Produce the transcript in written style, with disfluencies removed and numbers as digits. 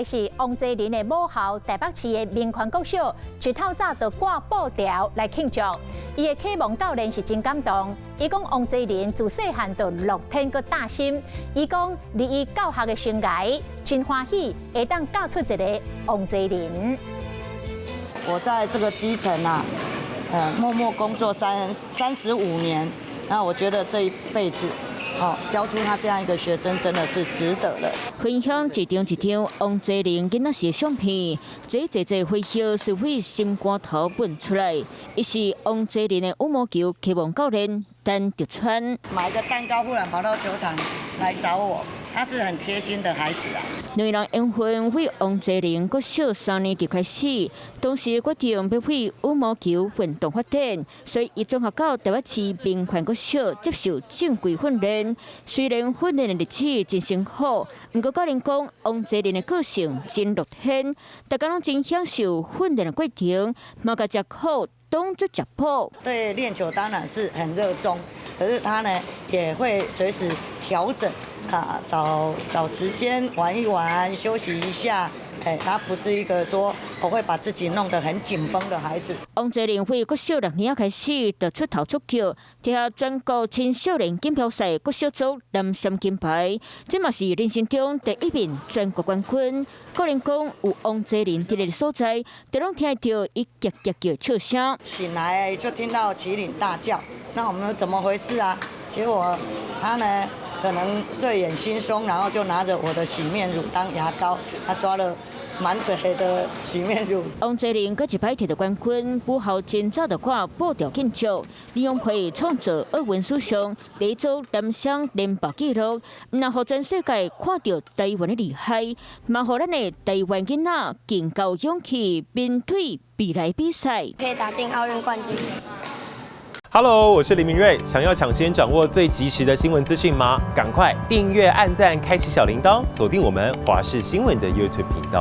來是王齊麟的母校台北市的民權國小，一透早就掛布條來慶祝。伊的啟蒙教練是真感動，伊講王齊麟自細漢就樂天閣貼心。伊講佇伊教學的生涯真歡喜，會當教出一个王齊麟。我在這個基層啊，默默工作35年，那我覺得這一輩子，哦，教出他這樣一個學生，真的是值得了。分享一張一張王齊麟囡仔時的相片，這濟濟回憶是為心肝頭噴出來。伊是王齊麟的羽毛球啟蒙教練陳德川。買個蛋糕，忽然跑到球場來找我，他是很貼心的孩子啊。兩人緣分為王齊麟國小三年級開始，當時決定欲為羽毛球運動發展，所以伊轉學到台北市民權國小接受正規訓練。雖然訓練的日子真辛苦，毋過教練講王齊麟的個性真樂天，大家攏真享受訓練的過程，嘛共食苦當作食補。對練球當然是很熱衷，可是他呢也會隨時調整啊，找找時間玩一玩，休息一下。哎，他不是一個說我會把自己弄得很緊繃的孩子。王齊麟為國小六年級開始就出頭出腳，摕下全國青少年錦標賽國小組男雙金牌，這嘛是人生中第一面全國冠軍。個人講有王齊麟佇个所在，就攏聽著伊夾夾叫笑聲。醒來就聽到麒麟大叫，那我們怎麼回事啊？結果他呢，可能睡眼惺忪，然後就拿着我的洗面乳當牙膏，他刷了滿嘴的洗面乳。王齊麟閣一擺摕著冠軍，母校真早就掛布條慶祝，利用會創造奧運史上第一組男雙連破紀錄，毋但予全世界看著台灣的厲害，嘛予咱的台灣囡仔更夠勇氣面對未來比賽。可以打進奧運冠軍。 Hello，我是林明瑞。想要搶先掌握最及時的新聞資訊嗎？趕快訂閱、按讚、開啟小鈴鐺，鎖定我們華視新聞的 YouTube 頻道。